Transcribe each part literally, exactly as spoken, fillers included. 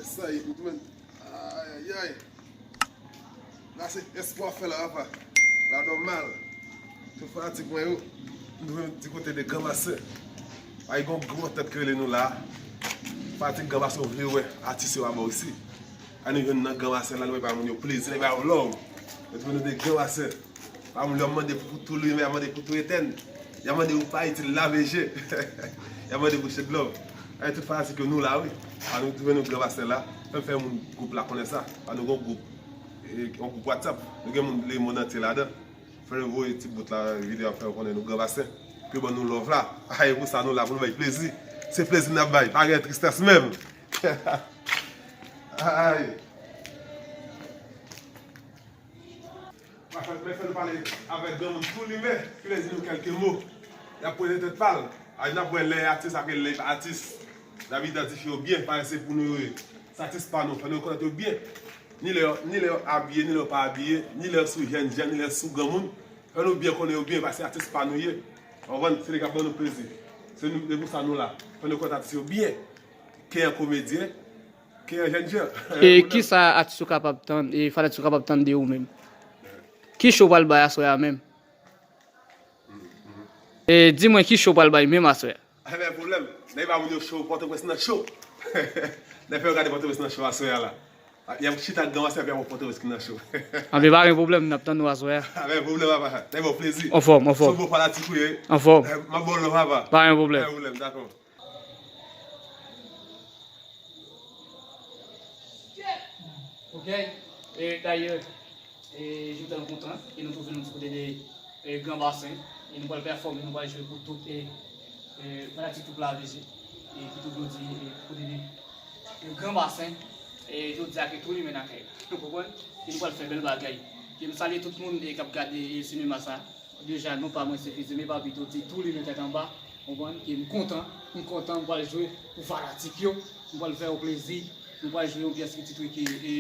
Sa ye, ou jwenn. Ayayay. La se espò ap fè la, papa. La nòmal. Tout fanatik mwen yo, nou menm di kote de Gran Basen. Pa gen yon gran tèt ki rele nou la. Fanatik Gran Basen, ou vle wè atis yo aba isi. Ann nou jwenn nan Gran Basen la, nou bay moun yo plezi, nou bay yo love. Nou jwenn nou de Gran Basen. Pa moun yo ap mande pou, pou tou limen, y ap mande pou tou etèn. Y ap mande pou pa itil lave je. Y ap mande pou shed love. Ay, tout fanatik yo, nou la, wi. Ann nou twouve nou Gran Basen la. Fè m fè moun gwoup la konnen sa. Ann nou gen yon gwoup, e, yon gwoup WhatsApp. Nou gen moun lemonn antye ladan. Fè yo voye ti bout la, videyo ap fè yo konnen nou Gran Basen. Pou yo ban nou love la. Ay, pou sa nou la, pou nou bay plezi. Se plezi n ap bay. Pa gen tristès menm. Ay. Mwen fè, mwen fè nou pale avèk granmoun tou limen, ki vle di nou kèlke mo. Y ap poze tèt pa l. A, n ap wè lè atis ak lè pa atis. N ap idantifye yo byen, parèske se pou nou yo ye. Se atis pa nou, fò nou rekonèt yo byen. Ni lè, ni lè yo abiye, ni lè yo pa abiye, ni lè yo sou jèn jan, ni lè yo sou granmoun. Fò nou byen konnen yo byen, paske atis pa nou ye. Ou konprann? Se li k ap ban nou plezi. Se nou, se pou sa nou la. Fò nou rekonèt atis yo byen. Ke an komedyen, ke an jèn jan. E kisa atis yo kapab tann, e fanatik yo kapab tann de ou menm? Ki show w pral bay aswè a menm? E di mwen ki show w pral bay menm aswè a? Ebyen, pwoblèm. Nèg pa moun yo cho, Pòtoprens nan cho. Nèg fè yo gade Pòtoprens nan cho aswè a la. Y ap chita ak Gran Basen, epi y ap wè Pòtoprens ki nan cho. Anben, pa gen pwoblèm, n ap tann ou aswè a. Ebyen, pwoblèm, papa. Nèg ba w plezi. Anfòm, anfòm. Se yon bon fanatik ou ye. Anfòm. Eh, m ap ba w love, papa. Pa gen pwoblèm. Pa gen pwoblèm, dakò. Ok. E dayè, e, jodi a nou kontan ke nou twouve nou di kote de, e, Gran Basen. E nou pral pèfòme, nou pral jwe pou tout, e, e, fanatik tout la vezi. E ki tou jodi, e, kote de, e, Gran Basen. E jodi a ke tou limen nan kay la. Ou konprann? E nou pral fè bèl bagay. E m salye tout moun, e, k ap gade, e, sinema sa. Deja, non pa mwen se Fizeme, pa pito di tou limen tèt anba. Ou konprann? Ke m kontan, m kontan, m pral jwe pou fanatik yo. M pral fè yo plezi. M pral jwe yon pyès ki titre ke, e,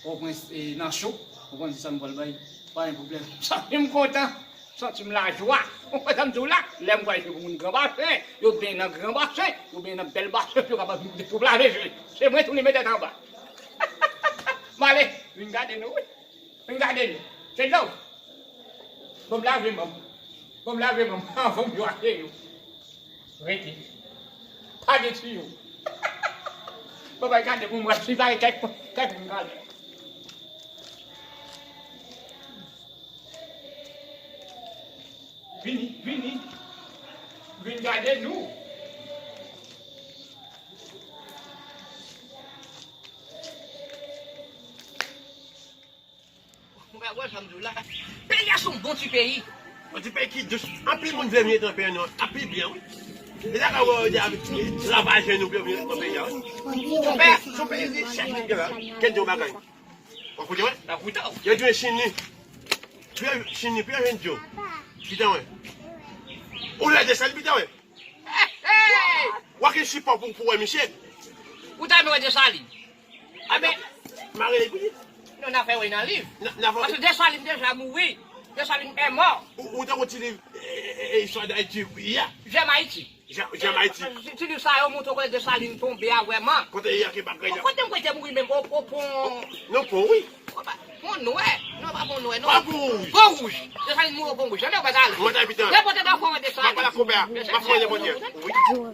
Pòtoprens, e, nan cho. Ou konprann? Se sa m pral bay. Pa gen pwoblèm. M santi m kontan. M santi m lajwa. Ou konprann sa m di w la? Lè m pral jwe pou moun Gran Basen, yo benyen nan Gran Basen, yo benyen nan Bèl Basen, yo kapab vin pou plave jwe. Se mwen tou limen tèt anba. M ale, vin gade nou, wi. Vin gade nou. Se dlo. Bon, m lave men m. Bon, m lave men m anvan m wache yo. Rete. Pa gen tiyo. Bon, bay gade pou m wè si pa gen kèk, kèk moun gade. Vini, vini. Vin gade nou. Mwen pa wè sa m di w la. Peyi a se yon bon ti peyi. Yon ti peyi ki dous. Anpil moun vle vin etan peyi nou an. Anpil byen, wi. E sa ka wè yo di avèk travay jèn nou pou yo vin etan peyi a, wi. Se yon peyi, se yon peyi richès nou gen la. Kèt di yon bagay. W ap koute, wi? N ap koute w. Yo di yon chini. Piye chini, piye jèn di yo. Pita, wi. Ou lè de sal, pita, wi. Hey, hey! W ap gen sipò pou, pou wè misye. Ou ta renmen wè Desalin? Anben, m a rele pou li. Non, n a fè wè nan liv. N a, n a fè. Paske Desalin deja mouri. Desalin est mort. Ou, ou te wè ti liv, e, e, e, istwa Dayiti, wi, a. J'aime Haïti. J'aime, j'aime Haïti. Ti, ti liv sa yo montre w kote Desalin tonbe a vrèman. Kote li a ki pa kreye. Kote m kwè te mouri menm, o, o pon. Non, pon, wi. Pon nwè. Non, pa pon nwè, non. Pa pon wouj. Pon wouj. Desalin mouri o pon wouj. Janm yo pa t ale. Mwen ta epitan. Depòte nan fon Desalin. M ap pale ak konpè a. M ap voye depòte. Wi.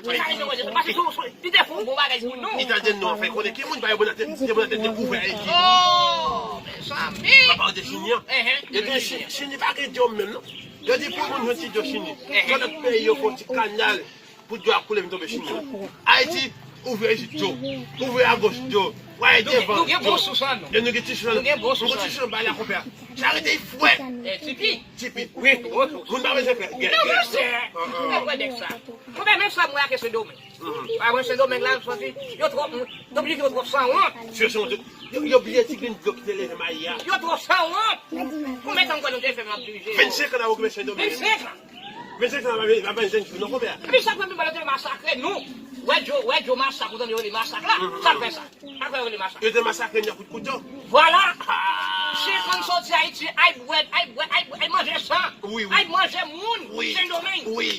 Desalin te voye. Paske se, se, li te fè yon bon bagay pou nou. Li te di nou, anfen, konnen ki moun pa yo bon nan tèt, ki bon nan tèt, li ouvè Ayiti. Oh, mezanmi. Papa de chini an. Yo di chini, chini pa gen djòb menm, non. Yo di pou moun jwenn ti djòb chini. Tout lòt peyi yo fè yon ti kanal. Pou dlo a koule vin tonbe chini an. Ayiti, ouvri Ayiti dlo. Ouvri agoch dlo. Wè, nou gen, devan, nou gen bon sous an nou. Yo, nou gen ti sous an nou. Nou gen bon sous an nou. Yon ti sous an ba la konpè a. Sa rete frèt. Eh, tipi. Tipi. Wi, bon sous. Moun pa bezwen fè gè. Non, mesye. Mwen wè nèg sa. Konpè, menm sa mwen ak Sendomeng. Pa mwen Sendomeng la, m santi yo twòp moun. Yo bliye yo twòp sanwont. Yo, yo bliye ti grenn dlo ki te leve mayi a. Yo twòp sanwont. Konbyen tan m kwè nou te fè m ap dirije yo? Vennsenk an n ap okipe Sendomeng. Vennsenk an. Vennsenk an, pa, pa, pa jwenn jou, non, konpè a. Epi sa k fè m pi mal, yo te masakre nou. Wè Djo, wè Djo masak, ou tande yo rele masak la. Sa k fè sa? Sa k fè yo rele masak? Yo te masakre nou ak kout kouto. Vwala. Senk an soti Ayiti, ay bwè, ay bwè, ay bwè, ay manje san. Wi, wi. Ay manje moun. Wi. Sendomeng. Wi.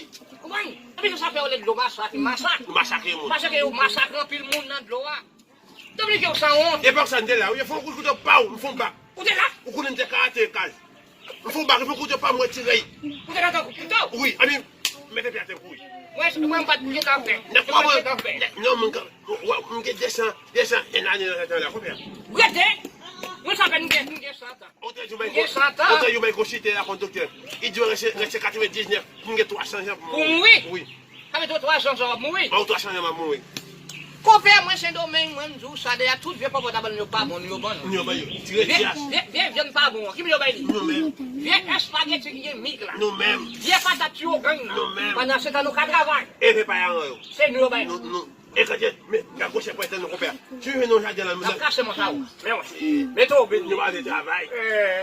Konprann? Epi se sa fè yo rele dlo masak, masak. Masakre moun. Paske yo masakre anpil moun nan dlo a. Dominique, ou sanwont. Epa sa, m te la wi, fè yon kout kouto, paw, m fè yon bak. Ou te la? Ou konnen m te karate kaz. M fè yon bak, fè yon kouto, paw, m retire l. Ou te la tankou kouto? Wi, anben, mete pye atè pou wi. Mwen, mwen, m pa t gen kanpe. Nan pa mwen, nan, non, mwen, m gen de san, de san, en ane nan tan la, konbyen? Rete! Mwen sa fè nou gen, nou gen san tan. Ou te di w bay gwo, ou te di w bay gwo chite la kon doktè. Li di w rete, rete katrevendiznèf, pou m gen twa san jan pou m mouri. Pou mouri? Wi. Sa vle di w twa san jan w ap mouri? Ou twa san jan m ap mouri. Konpè, mwen Sendomeng, mwen m di w sa, dèyè tout vye pòpòt a bann yo pa bon, nou yo ban nou. Nou yo ban yo. Tire vye, vye, vye vyann pa bon an, ki moun yo bay li? Nou menm. Vye espageti ki gen mik la. Nou menm. Vye patat tiyo gang la. Nou menm. Pandan se tan nou ka travay. E vye pa yaran yo. Se nou yo bay. Nou, nou. E kantye, men, gad gwo chèf pral tann nou, konpè. Si w jwenn yon jaden la, nou. N ap kache mwen sa ou. Men wè. Mete w beni. Nou pa vle travay.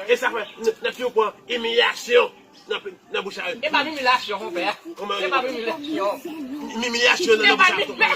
E sa fè, n, n ap toujou pran imilyasyon nan, nan bouch a yo. E pa imilyasyon, konpè. Kòman yo di konpè? E pa imilyasyon. Imilyasyon nan, nan bouch a yo, konpè.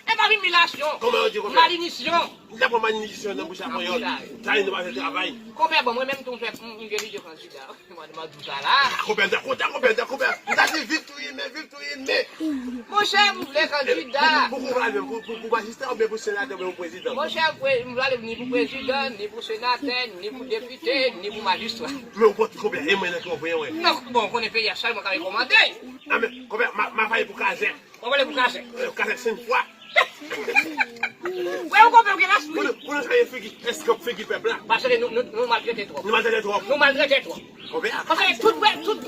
E pa imilyasyon. Kòman yo di konpè? Malinisyon. N ap pran malinisyon nan bouch a panyòl. Sa vle di nou pa vle travay. Konpè, bon, mwen menm tou m fè, m, m gen lidye kandida. Mwen, mwen di w sa la. Konpè, m ta kontan, konpè, m ta konpè. M ta di viv Touye men, viv Touye men. Monchè, m vle kandida. Pou, pou, pou, pou majistra oubyen pou senatè oubyen pou prezidan? Monchè, m vle, m vle ni pou prezidan, ni pou senatè, ni pou depite, ni pou majistra. Men w konn konbyen e mwen nan ki w voye wè? Non, bon, konnen peyi a sèl mwen ka rekòmande. A men, konbyen, m a, m a pale pou kazèk. Ou pale pou kazèk. Kazèk senk fwa. Wè, ou konpè, ou gen lespri. Pou nou, pou nou chanje figi, eskanp figi pèp la. Paske nou, nou, nou maltrete twòp. Nou maltrete twòp. Nou maltrete twòp. Konbyen? Paske tout, wè, tout,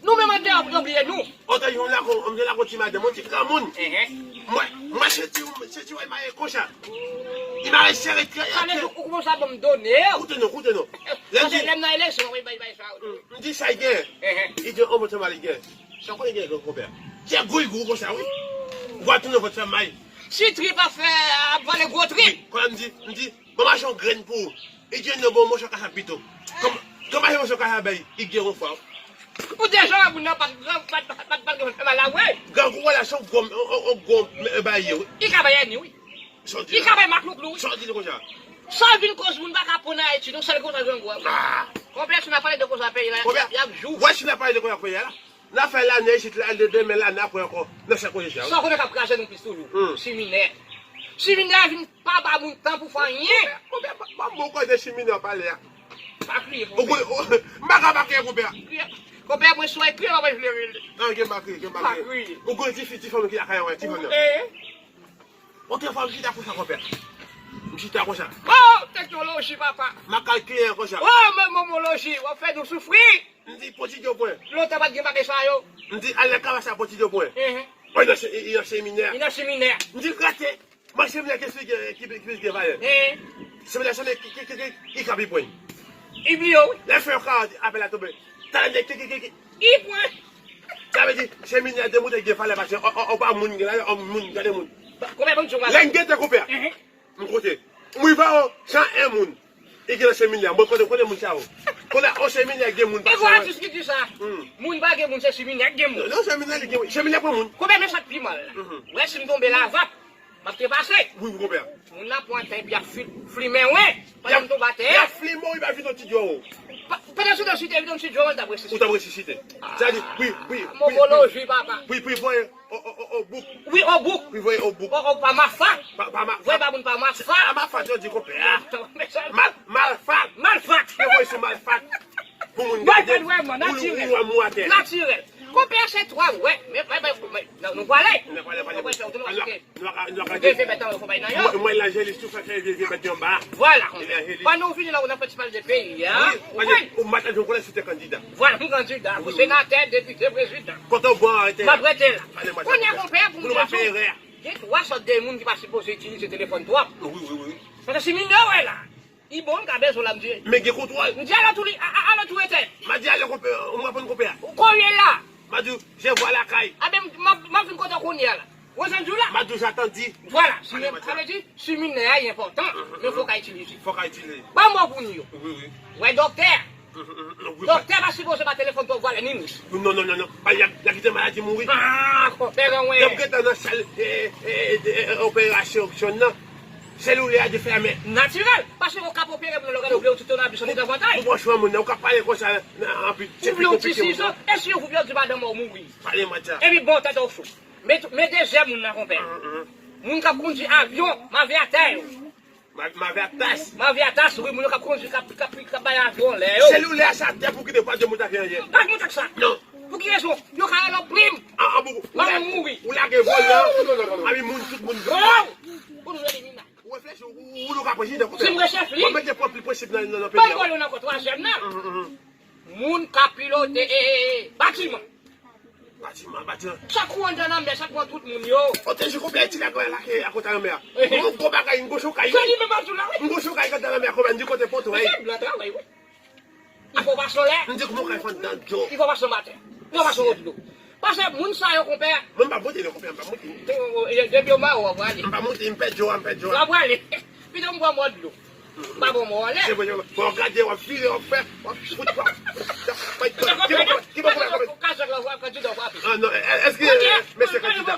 nou menm andeyò, yo bliye nou. Otan yon lago, yon lago ti madanm, yon ti granmoun. Mwen, mwen se ti, se ti wè maye konsa. Li maye sere trè. Sa vle di ou kòmanse ap ban m done. Koute non, koute non. Lè m di, lè m nan eleksyon, mwen bay, bay sa. M di sa l gen. Li di yon bon travay li gen. Sa w konnen gen gwo konpè. Se gwo gwo konsa wi. Ou va tounen vòt fè may. Si trip ap fè, ap vale gwo trip. Wi, konnen m di, m di, ban m achte yon grenn pou ou. Li di non bon, m achte yon kachap pito. Kòman, kòman achte yon kachap bay, li gen yon fwa. Ou deja wè moun nan pa t, pa t, pa t, pa t, pa t gen fè mal la vre. Grangou wè la se yon gwo, yon, yon, yon gwo, e, bagay ye wi. Li ka bay ènmi wi. Sa w di la? Li ka bay maklouklou wi. Sa w di li konsa? Sa vin koz moun pa ka pran Ayiti, non sèl konsa grangou a wi. Konbyen si n ap pale de konsa peyi la, y ap jou. Wè si n ap pale de konsa peyi a la. N a fè lane isit la, de demen lane apre ankò. Nan sèk koze sa. Sa w konnen k ap kraze nou plis toujou. Siminè. Siminè a vin pa ba moun tan pou fè anyen. Konbyen, konbyen, pa, pa bon kote siminè w pale a. Pa kriye, konbyen. M pa ka pa kriye, konbyen. Konbyen, mwen sou ekri, mwen vle rele. Nan, gen pa kriye, gen pa kriye. Ou konn ti fi, ti fanm ki lakay an, wè, ti fanm nan. Ou te fanm chita konsa, konpè. M chita konsa. Oh, teknoloji, papa. M a kalkile konsa. Oh, men momoloji, w ap fè nou soufri. M di, poti de pwen. Lontan pa t gen bagay sa yo. M di, al nan kaba sa, poti de pwen. Enhen. Oh, li nan se-, li nan seminè. Li nan seminè. M di, rete. Mwen seminè ki plis gen, ki, ki plis gen valè. Enhen. Seminè, seminè ki, ki, ki, ki, ki ka pi pwen. Li bliye w. Lè fè yo ka apèl la tonbe. Talè nèg ki, ki, ki, ki. Li pwen. Sa vle di, seminè de moun te gen valè pase, o, o, o, pa moun gen la, o, moun, gade moun. Konbyen moun sou valè? Lè n gen te konpè. Enhen. M konte. M rive o san en moun. Li gen nan seminè. Mwen konte, konte moun sa yo. Konte o seminè gen moun pase. E bon, atis ki di sa. Moun pa gen moun, se seminè ki gen moun. Non, non, seminè li gen, seminè pran moun. Konbyen men sa k pi mal la? Wè si m tonbe lavap. M ap trepase. Wi, wi, konpè. Moun nan pran tè epi y ap fli-, flimen wen. Pandan m tonbe atè. Y ap flimen w, li pa vin yon ti djòl. Pa-, pandan se tan si te vin yon ti djòl, l t ap resisite. Ou t ap resisite. Sa di, wi, wi, wi, wi. Momoloji, papa. Wi, wi, voye o, o, o, o bouk. Wi, o bouk. Wi, voye o bouk. O, o, pa mafa. Pa, pa ma-, voye pa moun pa mafa. A mafa, yo di konpè a. Mal-, malfat. Malfat. Yo voye sou malfat. Pou moun gade. Malfat, vrèman, natirèl. Ou, ou, ou, ou atè. Natirèl. Konpè a se twa, wè. Men, men, men, men, non, nou pwale. Nou pwale, pwale. Nou pwale, nou pwale. Nou ka, nou ka di. Vye, vye bèt an yo fò bay nan yo. Mwen, mwen evanjelis tou fè, fè vye, vye bèt yo anba. Vwala. Evanjelis. Pandan w vini la, w nan fè ti pale de peyi a. Wi, ou konprann? Ou mataj yon kolè si w te kandida. Vwala, m kandida pou senatè, depite, prezidan. Kote w bò rete? M ap rete la. Kounye a, konpè, pou m di w, gen twa sòt de moun ki pa sipoze itilize telefòn twòp. Wi, wi, wi. Paske si minè wè la, li bon, m ka bezwen w la, m di. Men gen kontwòl. M di alò tou li, a, a, alò tou etèn. M a di alò konpè, ou m reponn konpè a. Ou kounye la. M a di w, je vois la kay. A ben, m, m, m ap vin kote w kounye a la. Ou konprann sa m di w la? M a di w, j'attends. Vwala, sa vle di, si minè a enpòtan, men fò w ka itilize. Fò w ka itilize. Ban m bon pou nou yo. Wi, wi. Wè doktè. Doktè pa sipoze ba telefòn twòp vwalè ni mouch. Non, non, non, non. Ba, y a, y a kite maladi mouri. Ah, konpè, anwen. Depi w gentan nan sal, e, e, e, e, operasyon nan, selilè a defèmen. Natirèl. Paske ou ka opere moun nan, lè w gade ou vle ou ti tonabi sou li davantay. Ou pran swen moun nan, ou ka pale konsa, nan, anpi, ou vle ou ti sizo, e si yon fou pèdi madanm ou mouri? Pale mwen sa. Epi bon, tèt ou fou. Men, men dezyèm moun nan, konpè. Moun k ap kondui avyon, m ave atè yo. M ave atè. M ave atè, wi, moun yo k ap kondui, k ap, k ap, k ap bay avyon lè yo. Selilè a se atè pou kite pa de moute ak anyen. Pa moute ak sa. Non. Pou ki rezon? Yo ka rele w plim. An, an, pou, ou lage, ou lage vòlè. Ami moun, tout moun. Ou reflechi, ou, ou ka pran jide kote. Si m rechèf li. Mwen mete pwòp li prensip nan, nan, nan peyi a. Ban vòlè nan kò twazyèm nan. Moun ka pilote, e, e, e, batiman. Batiman, batiman. Sa kou anndan lanmè, sa pran tout moun yo. O te di konbyen ti nèg la lake akote lanmè a. Yon gwo bagay, yon gwo chokay. Se li menm ap di w la, wi. Yon gwo chokay k anndan lanmè a, konbyen di kote poto, wi. Blan travay, wi. Il faut passer là. M di kòman w ka fè anndan dlo. Il faut passer maten. Il faut passer au dlo. Paske moun sa yo, konpè. Mwen m pa monte non, konpè, m pa monte. Depi yo mare w, w ap prale. M pa monte, m pèdi w, m pèdi w. W ap prale. Pito m pran mò dlo. M pa bon mò anlè. Se bon, bon, gade, w ap vire, w ap fè, w ap fout, w ap fout. Ki bon, ki bon, ki bon, ki bon. Kachèt la, w ap kandida, w ap. Ah non, èske mesye kandida?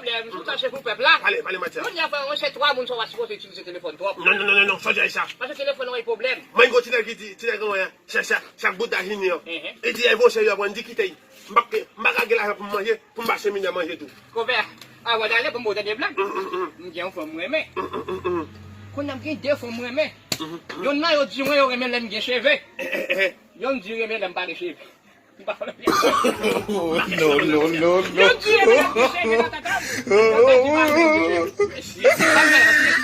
Pale, pale mantè. Kounye a, frè, mwen, se twa moun sa w pa sipoze itilize telefòn twòp. Non, non, non, non, non, sa w di sa. Paske telefòn nan gen pwoblèm. Mwen, gen yon ti nèg ki di, ti nèg mwen, Chè, chè, chak bout a jini an. Li di, e bon, cheri, aprann di kite. M pa, m pa ka gen lajan pou m manje, pou m ba chemine manje tou. Konpè, avan w ale, ban m ba w dènye blag. M gen yon fanm mwen renmen. Kounye a m gen de fanm mwen renmen. Yonn nan yo di mwen yo renmen lè m gen cheve. Yonn di renmen lè m pa gen cheve. M pa fè. Non, non, non, non. Yonn di renmen lè m gen cheve nan tata m. Yonn di pa renmen m gen cheve.